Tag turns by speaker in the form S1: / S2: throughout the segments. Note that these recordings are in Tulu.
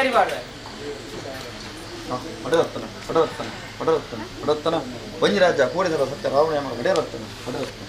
S1: ತಯಾರಿ ಮಾಡುವೆ.
S2: ಒಡೆರತ್ತನ ಒಡೆರತ್ತನ ಒಡೆರತ್ತನ ಒಡೆರತ್ತನ ಒಂಜಿ ರಾಜ ಕೂಡಿದರ ಸತ್ಯ ರಾವಣ ಒಡೆಯರತ್ತನ ಒಡೆರತ್ತನ.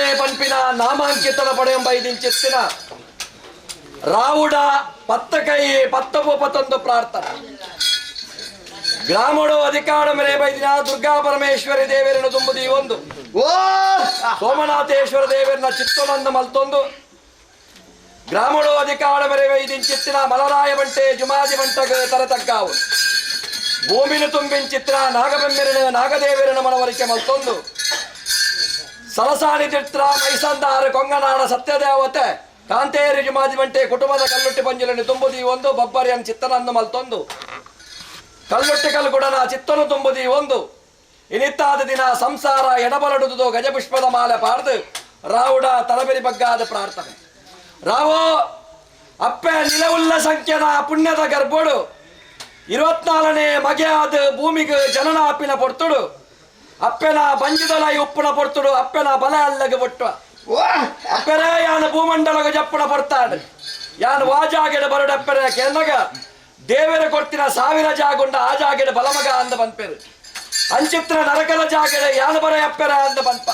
S1: ಪಂಜುರ್ಲೆ ಪನ್ಪಿನ ನಾಮಾಂಕಿತನ ಪಡೆಯಂಬ ಇದಿಂಚಿತ್ತಿನ ರಾವುಡ ಪತ್ತಕೈ ಪತ್ತಪೊಪತೊಂದು ಪ್ರಾರ್ಥನೆ. ಗ್ರಾಮಡು ಅಧಿಕಾರ ಮೇರೆ ಬೈದಿನ ದುರ್ಗಾ ಪರಮೇಶ್ವರಿ ದೇವರನ್ನು ತುಂಬುದಿ ಒಂದು ಸೋಮನಾಥೇಶ್ವರ ದೇವರನ್ನ ಚಿತ್ತನಂದ ಮಲ್ತೊಂದು ಗ್ರಾಮಡು ಅಧಿಕಾರ ಮೇರೆ ಬೈದಿಂಚಿತ್ತಿನ ಮಲರಾಯ ಬಂಟೆ ಜುಮಾದಿ ಬಂಟಗ ತರತಗ್ಗಾವು ಭೂಮಿನ ತುಂಬಿಂಚಿತ್ರ ನಾಗಬೆಮ್ಮೆರನ ನಾಗದೇವರನ ಮನವರಿಕೆ ಮಲ್ತೊಂದು ಸಲಸಾನಿ ತಿತ್ರ ಮೈಸಂದಾರ ಕೊಂಗನಾಡ ಸತ್ಯದೇವತೆ ಕಾಂತೇರಿ ಜುಮಾದಿ ಬಂಟೆ ಕುಟುಂಬದ ಕಲ್ಲುಟ್ಟಿ ಪಂಜುలను ತುಂಬುದಿ ಒಂದು ಬಬ್ಬರಿಯನ್ ಚಿತ್ತನಂದು ಮಲ್ತೊಂದು ಕಲ್ಲುಟ್ಟಿ ಕಲ್ಗುಡನ ಚಿತ್ತನು ತುಂಬುದಿ ಒಂದು ಇನಿತ್ತಾದ ದಿನ ಸಂಸಾರ ಎಡಬಲಡುದು ಗಜಪುಷ್ಪದ ಮಾಲೆ ಪಾರ್ದು ರಾವುಡ ತಲಬೆರಿ ಬಗ್ಗಾದ ಪ್ರಾರ್ಥನೆ. ರಾವೋ ಅಪ್ಪೆ ನಿಲವುಲ್ಲ ಸಂಖ್ಯದ ಪುಣ್ಯದ ಗರ್ಭೋಡು 24ನೇ ಮಗೆಯಾದ ಭೂಮಿಗೆ ಜನನ ಅಪ್ಪಿನ ಪೊರ್ತುಡು ಅಪ್ಪೆನ ಬಂಜಿದಲ ಉಪ್ಪುನ ಪೊರ್ತುಡು ಅಪ್ಪೆನ ಬಲ ಅಲ್ಲಗ ಬೊಟ್ಟು ಅಪ್ಪೆರೇ ಯಾನು ಭೂಮಂಡಲಗ ಜಪ್ಪುನ ಪೊರ್ತಾಡು ಯಾನು ವಾಜಾಗೆಡ ಬರುಡಪ್ಪೆರೆ ಕೆನ್ನಗ ದೇವರ ಕೊಡ್ತಿನ ಸಾವಿರ ಜಾಗುಂಡ ಆ ಜಾಗೆಡ ಬಲಮಗ ಅಂದ ಬನ್ಪೆರು ಅಂಚಿತ್ರ ನರಕದ ಜಾಗೆಡ ಯಾನು ಬರ ಅಪ್ಪೆರ ಅಂದ ಬನ್ಪ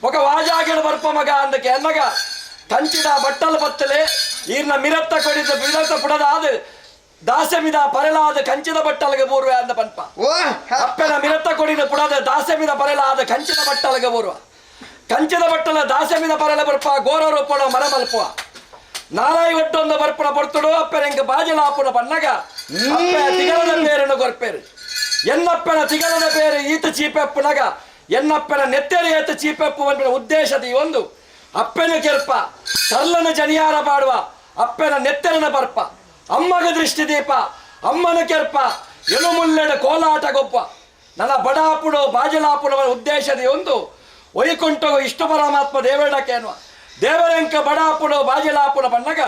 S1: ఒక ವಾಜಾಗೆಡ ಬರ್ಪ ಮಗ ಅಂದ ಕೆನ್ನಗ ಕಂಚಿದ ಬಟ್ಟಲ್ ಬತ್ತಲೆ ಈರ್ನ ಮಿರತ್ತ ಕೊಡಿದ ಮಿರತ್ತ ಪುಡದಾದ ದಾಸೆಮಿದ ಪರಲಾದ ಕಂಚಿದ ಬಟ್ಟಲಗೆ ಬೂರ್ವೆ ಅಂದ ಪನ್ಪ ಅಪ್ಪನ ಮಿರತ್ತ ಕೊಡಿದ ಪುಡದ ದಾಸೆಮಿದ ಪರಲಾದ ಕಂಚಿದ ಬಟ್ಟಲಗೆ ಬೂರ್ವ ಕಂಚಿದ ಬಟ್ಟಲ ದಾಸೆಮಿದ ಪರಲ ಬರ್ಪ ಗೋರ ರೂಪಣ ಮರಮಲ್ಪುವ ನಾರಾಯಿ ಒಟ್ಟೊಂದು ಬರ್ಪಣ ಪೊರ್ತುಡು ಅಪ್ಪನ ಬಾಜಲಾಪುನ ಬನ್ನಗ ಅಪ್ಪೆ ತಿಗಲದ ಪೇರನ್ನು ಗೊರ್ಪೇರು ಎನ್ನಪ್ಪನ ತಿಗಲದ ಪೇರು ಈತ ಚೀಪೆಪ್ಪುನಗ ಎನ್ನಪ್ಪನ ನೆತ್ತೆರೆ ಏತ ಚೀಪೆಪ್ಪು ಅನ್ಪಿನ ಉದ್ದೇಶದ ಈ ಒಂದು ಅಪ್ಪನ ಕೆರ್ಪ ಕರ್ಲನ ಜನಿಯಾರ ಪಾಡುವ ಅಪ್ಪನ ನೆತ್ತೆರನ ಬರ್ಪ ಅಮ್ಮಗ ದೃಷ್ಟಿ ದೀಪ ಅಮ್ಮನ ಕೆರ್ಪ ಎಲುಮುಲ್ಲೆಡ ಕೋಲಾಟ ಗೊಪ್ಪ ನನ್ನ ಬಡಾಪುಡು ಬಾಜಲಾಪುಡುವ ಉದ್ದೇಶದ ಒಂದು ವೈಕುಂಠ ಇಷ್ಟ ಪರಮಾತ್ಮ ದೇವೇಡಕ್ಕೇನುವ ದೇವರಂಕ ಬಡಾಪುಡು ಬಾಜಲಾಪುಡು ಬಣ್ಣಗ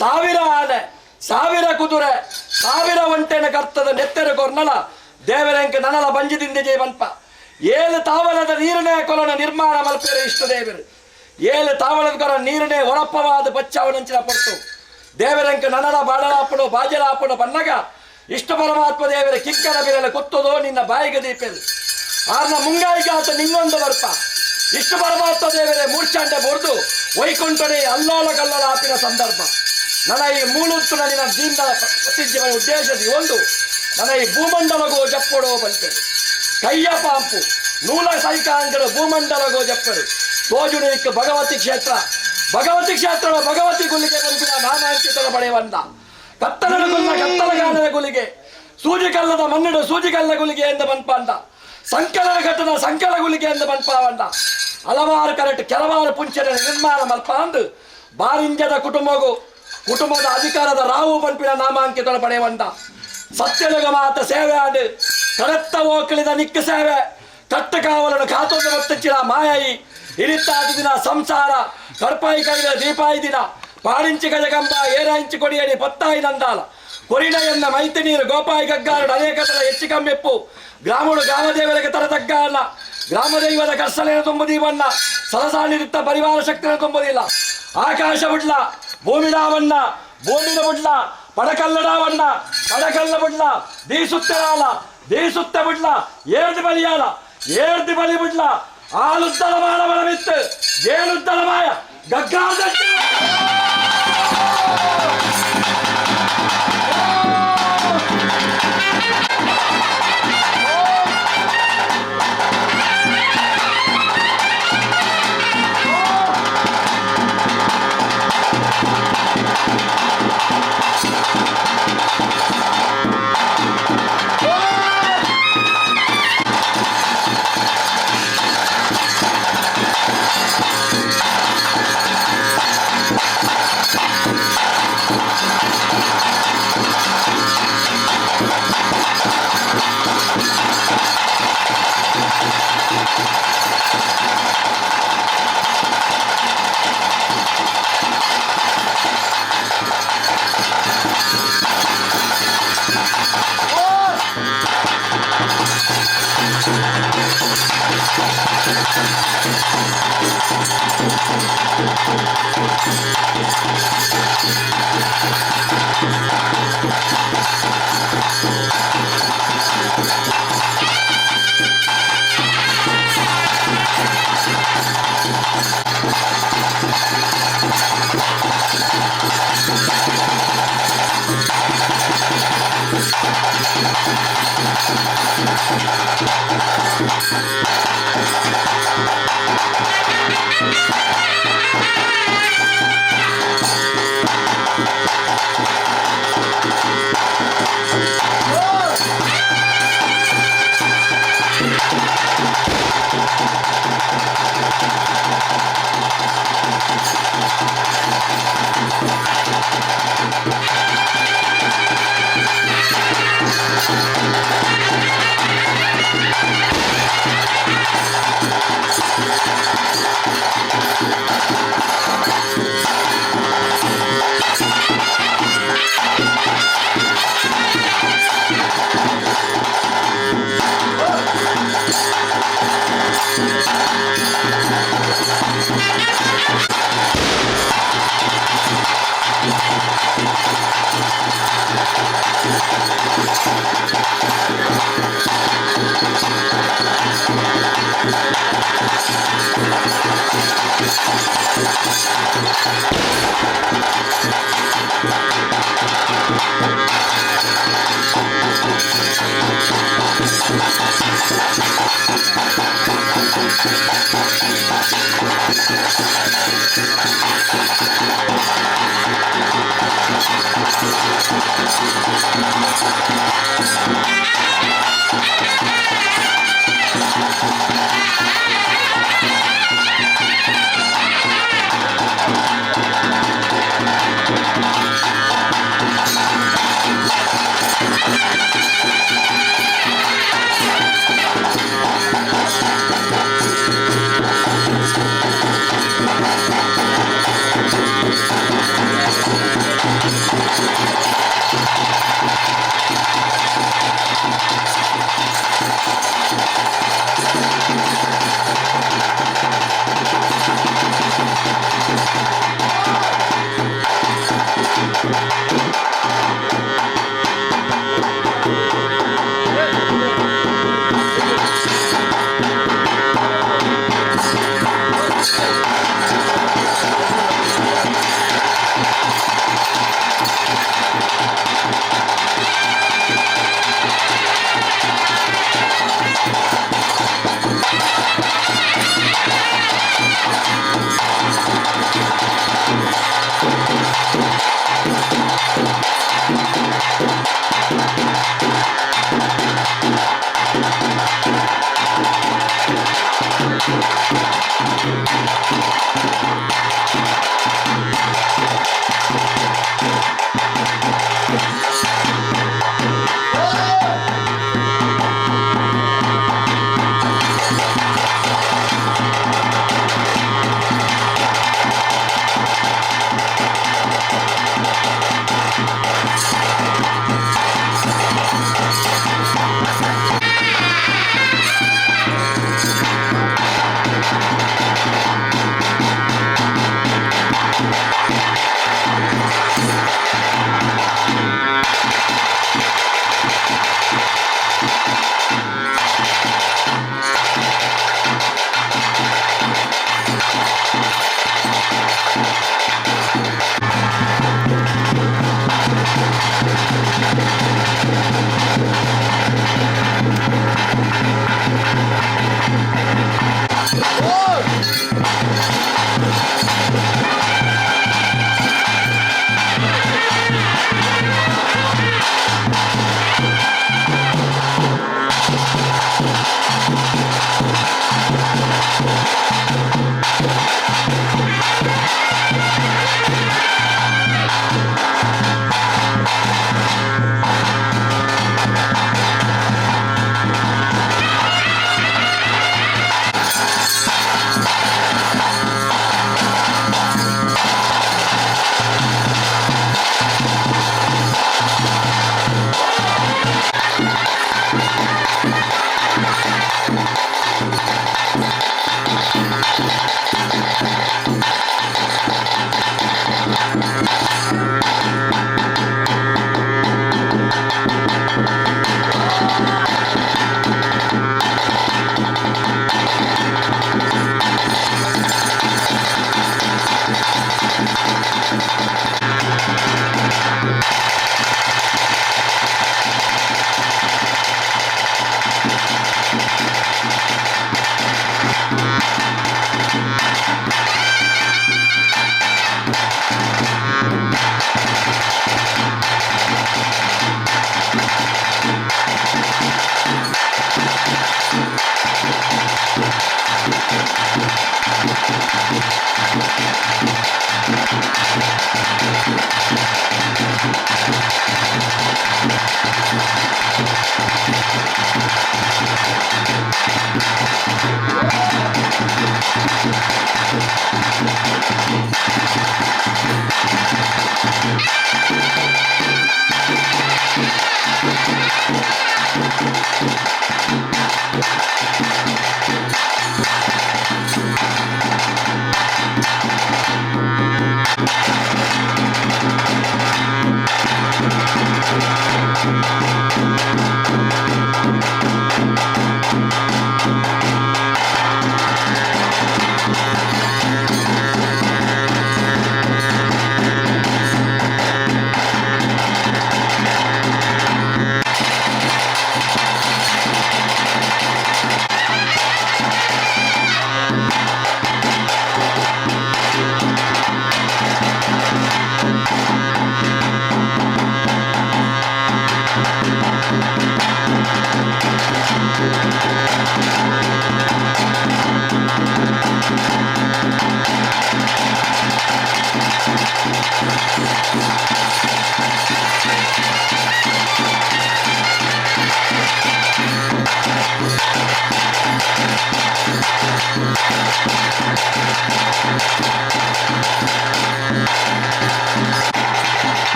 S1: ಸಾವಿರ ಆನೆ ಸಾವಿರ ಕುದುರೆ ಸಾವಿರ ಒಂಟೆನ ಕರ್ತದ ನೆತ್ತೆರ ಕೊರ್ನಲ ದೇವರಂಕ ನನಲ ಬಂಜಿದಿಂದ ಜೀವನ್ಪ ಏಳು ತಾವಲದ ನೀರನೇ ಕೊಲನ ನಿರ್ಮಾಣ ಮಲ್ಪೇರು ಇಷ್ಟ ದೇವರು ಏಳು ತಾವಲದ ಕೊರ ನೀರನೇ ಹೊರಪ್ಪವಾದ ಬಚ್ಚಾವನಂಚಿನ ಪೊರ್ತು ದೇವರಂಕ ನನಲ ಬಾಡಲಾಪುಡು ಬಾಜಲಾಪುಡು ಬನ್ನಗ ಇಷ್ಟ ಪರಮಾತ್ಮ ದೇವರ ಕಿಕ್ಕರ ಬಿರಲ ಕೊತ್ತದೋ ನಿನ್ನ ಬಾಯಿಗೆ ದೀಪೆದು ಆರ್ನ ಮುಂಗಾಯಿಗಾತ ನಿಂಗೊಂದು ಬರ್ಪ ಇಷ್ಟ ಪರಮಾತ್ಮ ದೇವರೇ ಮೂರ್ಚಾಂಡೆ ಬೋರ್ದು ವೈಕುಂಠನೇ ಅಲ್ಲೋಲ ಕಲ್ಲೋಲ ಆಪಿನ ಸಂದರ್ಭ ನನ್ನ ಈ ಮೂಲುತ್ತು ನಿನ್ನ ದೀನ ಪ್ರತಿಜ್ಞೆಯ ಉದ್ದೇಶದ ಒಂದು ನನ್ನ ಈ ಭೂಮಂಡಲಗೋ ಜಪ್ಪಡೋ ಬಂತೇವೆ ಕೈಯ ಪಾಂಪು ನೂಲ ಸೈಕಾಂಗರು ಭೂಮಂಡಲಗೋ ಜಪ್ಪರು ತೋಜುನೇಕ ಭಗವತಿ ಕ್ಷೇತ್ರ ಭಗವತಿ ಕ್ಷೇತ್ರ ಭಗವತಿ ಗುಲಿಗೆ ಬಂಪಿನ ನಾಮಾಂಕಿತನ ಪಡೆಯುವಂತ ಕತ್ತಲದ ಗುಲ್ಲ ಕತ್ತಲಗಾನದ ಗುಲಿಗೆ ಸೂಜಿಕಲ್ಲದ ಮಣ್ಣಿಡು ಸೂಜಿಕಲ್ಲ ಗುಲಿಗೆ ಎಂದು ಬನ್ಪಾಂಡ ಸಂಕಲನ ಘಟನ ಸಂಕಲ ಗುಲಿಗೆ ಎಂದು ಬನ್ಪಾವಂಡ ಹಲವಾರು ಕರೆಕ್ಟ್ ಕೆಲವಾರು ಪುಂಚನ ನಿರ್ಮಾಣ ಮಲ್ಪಾಂದು ಬಾರಿಂಜದ ಕುಟುಂಬಗೂ ಕುಟುಂಬದ ಅಧಿಕಾರದ ರಾವು ಪಂಪಿನ ನಾಮಾಂಕಿತನ ಪಡೆಯುವಂತ ಸತ್ಯಲುಗ ಮಾತ ಸೇವೆ ಆಡು ಕರೆತ್ತ ಓಕಳಿದ ನಿಕ್ಕ ಸೇವೆ ಕಟ್ಟ ಕಾವಲನ್ನು ಕಾತೊಂದು ಒತ್ತಿಚ್ಚಿನ ಮಾಯಾಯಿ ಇರಿತ್ತಾದ ದಿನ ಸಂಸಾರ ಕರ್ಪಾಯಿ ಕೈದ ದೀಪಾಯಿ ದಿನ ಪಾರಿಂಚಿ ಗಜಗಂಬ ಏರಾಂಚಿ ಕೊಡಿಯಡಿ ಪತ್ತಾಯಿ ನಂದಾಲ ಕೊರಿಡ ಎನ್ನ ಮೈತಿ ನೀರು ಗೋಪಾಯಿ ಗಗ್ಗಾರುಡು ಅನೇಕ ತರ ಹೆಚ್ಚು ಕಮ್ಮೆಪ್ಪು ಗ್ರಾಮಡು ಗ್ರಾಮದೇವರಿಗೆ ತರ ತಗ್ಗ ಅಲ್ಲ ಗ್ರಾಮದೈವದ ಕರ್ಸಲೇನ ತುಂಬುದೀವನ್ನ ಸಲಸಾನಿರಿತ್ತ ಪರಿವಾರ ಶಕ್ತಿನ ತುಂಬುದಿಲ್ಲ ಆಕಾಶ ಬುಡ್ಲ ಭೂಮಿಡಾವನ್ನ ಭೂಮಿನ ಬುಡ್ಲ ಪಡಕಲ್ಲಡಾವನ್ನ ಪಡಕಲ್ಲ ಬುಡ್ಲ ದೀಸುತ್ತರಾಲ ದೀಸುತ್ತ ಬುಡ್ಲ ಏರ್ದು ಬಲಿಯಾಲ ಏರ್ದು ಬಲಿ ಬುಡ್ಲ ಆಲುದ್ದಲ ಮಾನವನ ಮಿತ್ತು ಏನುದ್ದಲ ಮಾಯ ಗಗ್ಗಾದ.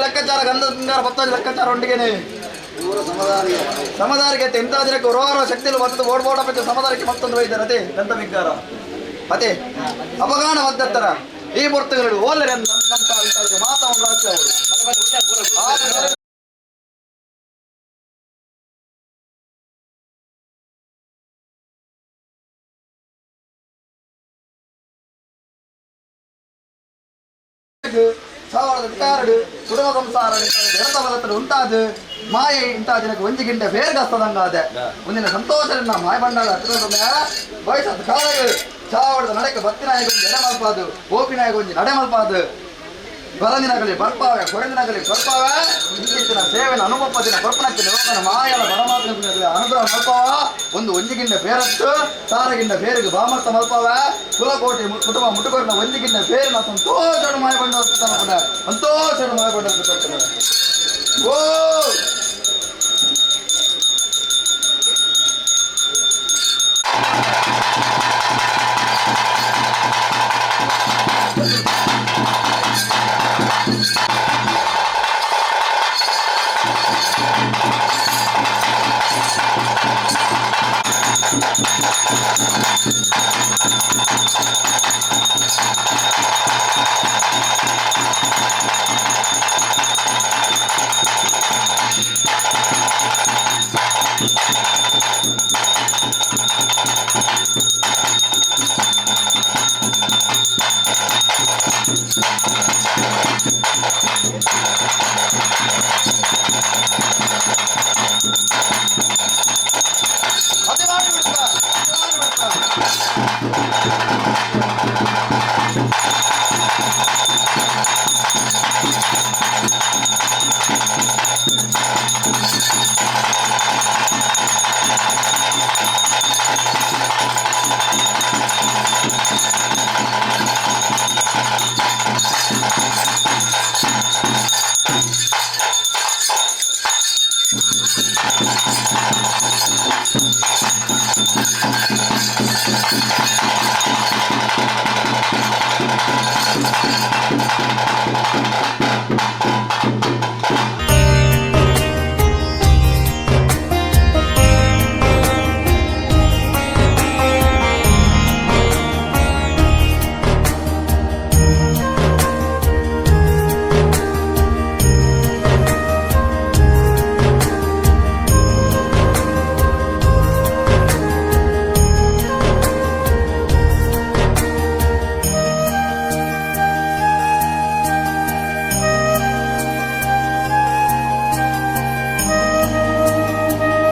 S2: ಲೆಕ್ಕಾಚಾರ ಗಂಧ ಪತ್ತ ಲೆಕ್ಕಾಚಾರ ಒಟ್ಟಿಗೆನೆ ಸಮದಾರಿಗೆ ಎಂತ ದಿನಕ್ಕೆ ಹೊರವಾರ ಶಕ್ತಿಯಲ್ಲಿ ಮತ್ತೊಂದು ಓಡ್ ಓಡ ಪಚ್ಚ ಸಮದಾರಕ್ಕೆ ಮತ್ತೊಂದು ವೈದ್ಯರತೆ ಗಂಧ ಬಿಗ್ಗಾರ ಅದೇ ಅಪಗಾನ ಮದ್ದತ್ತರ ಈ ಮುರ್ತುಗಳು ಓಲರೆ ಮಾತಾ ಸಾವಿರದ ಕುಟುಂಬ ಸಂಸಾರ ದೇವತ ಉಂಟಾದ ಮಾಯೆ ಇಂಥ ದಿನಕ್ಕೆ ಒಂಜಿ ಗಿಂಡೆ ಬೇರ್ಗಸ್ತದಂಗಾದೆ ಮುಂದಿನ ಸಂತೋಷ ಮಾಯ ಬಂಡಾದ ಹತ್ತಿರ ವಯಸ್ಸಾದ ಕಾಲಗಳು ಚಾವಡದ ನಡೆಕ ಬತ್ತಿನಾಯಕ ಒಂಜಿ ಎಡೆ ಮಲ್ಪಾದು ಗೋಪಿನಾಯಕ ಒಂಜಿ ನಡೆ ಮಲ್ಪಾದು ಬರಂದಿನಗಲಿ ಬರ್ಪಾವೆ ಕೊರಂದಿನಗಲಿ ಬರ್ಪಾವೆ ಇಂಚಿನ ಸೇವೆನ ಅನುಭವ ದಿನ ಬರ್ಪಣಕ್ಕೆ ಲೋಕನ ಮಾಯನ ಪರಮಾತ್ಮ ಅನುಗ್ರಹ ಮಲ್ಪಾವ ಒಂದು ಒಂಜಿಗಿಂಡ ಬೇರತ್ತು ಸಾರಗಿಂಡ ಬೇರಿಗೆ ಬಾಮರ್ತ ಮಲ್ಪಾವ ಕುಲಕೋಟಿ ಕುಟುಂಬ ಮುಟುಕೊರಿನ ಒಂಜಿಗಿಂಡ ಬೇರಿನ ಸಂತೋಷ ಮಾಯ ಬಂಡ ಸಂತೋಷ ಮಾಯ ಬಂಡ ಓ